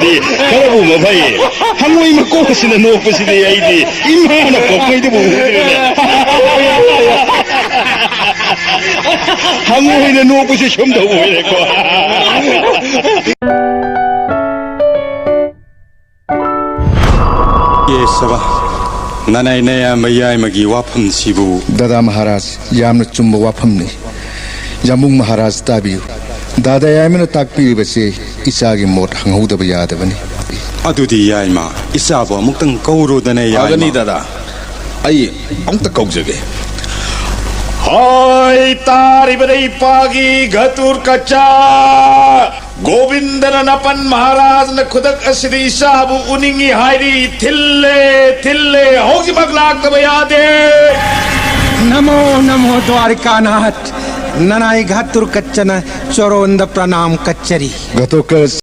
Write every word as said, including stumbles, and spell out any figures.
ꯗꯤ ꯈꯔꯕꯨ ꯃꯐꯩ꯫ ꯍꯪꯉꯣꯏ ꯃꯀꯣꯛꯁꯤꯅ ꯅꯣꯛꯄꯁꯤꯗꯤ ꯑꯩꯗꯤ ꯏꯃꯥꯅ ꯄꯣꯛꯄꯩꯗꯕꯨ ꯎꯗ꯭ꯔꯤꯅꯦ꯫ ꯍꯪꯉꯣꯏꯅ ꯅꯣꯛꯄꯁꯤ ꯁꯨꯝ ꯇꯧꯕ ꯑꯣꯏꯔꯦꯀꯣ꯫ ꯀꯦꯁꯕ, ꯅꯅꯥꯏ ꯅꯌꯥꯝꯕ ꯌꯥꯏꯃꯒꯤ ꯋꯥꯐꯝꯁꯤꯕꯨ? ꯗꯥꯗꯥ ꯃꯍꯥꯔꯥꯖ, ꯌꯥꯝꯅ ꯆꯨꯝꯕ ꯋꯥꯐꯝꯅꯤ꯫ ꯌꯥꯝꯕꯨꯡ ꯃꯍꯥꯔꯥꯖ, ꯇꯥꯕꯤꯌꯨ꯫ ꯗꯥꯗꯥ ꯌꯥꯏꯃꯅ ꯇꯥꯛꯄꯤꯔꯤꯕꯁꯤ ꯏꯆꯥꯒꯤ ꯃꯣꯠ ꯍꯪꯍꯧꯗꯕ ꯌꯥꯗꯕꯅꯤ꯫ ꯑꯗꯨꯗꯤ ꯌꯥꯏꯃ, ꯏꯆꯥꯕꯨ ꯑꯃꯨꯛꯇꯪ ꯀꯧꯔꯨꯗꯅ, ꯌꯥꯏꯃ꯫ ꯐꯒꯅꯤ ꯗꯥꯗꯥ, ꯑꯩ ꯑꯃꯨꯛꯇ ꯀꯧꯖꯒꯦ꯫ ꯍꯣꯏ, ꯇꯥꯔꯤꯕꯅ ꯏꯄꯥꯒꯤ ꯘꯇꯨꯔ ꯀꯆꯥ꯫ ꯒꯣꯕꯤꯟꯗꯅ ꯅꯄꯟ ꯃꯍꯥꯔꯥꯖꯅ ꯈꯨꯗꯛ ꯑꯁꯤꯗ ꯏꯆꯥꯕꯨ ꯎꯅꯤꯡꯏ ꯍꯥꯏꯔꯤ꯫ ꯊꯤꯜꯂꯦ, ꯊꯤꯜꯂꯦ, ꯍꯧꯖꯤꯛꯃꯛ ꯂꯥꯛꯇꯕ ꯌꯥꯗꯦ꯫ ꯅꯃꯣ ꯅꯃꯣ ꯗ꯭ꯋꯥꯔꯤꯀꯥꯅꯥꯊ, ꯅꯅꯥꯏ ꯘꯇꯨꯔ ꯀꯆꯥꯅ ꯆꯣꯔꯣꯟꯗ ꯄ꯭ꯔꯅꯥꯝ ꯀꯠꯆꯔꯤ꯫ ꯘꯇꯨꯔ ꯀꯆꯥ꯫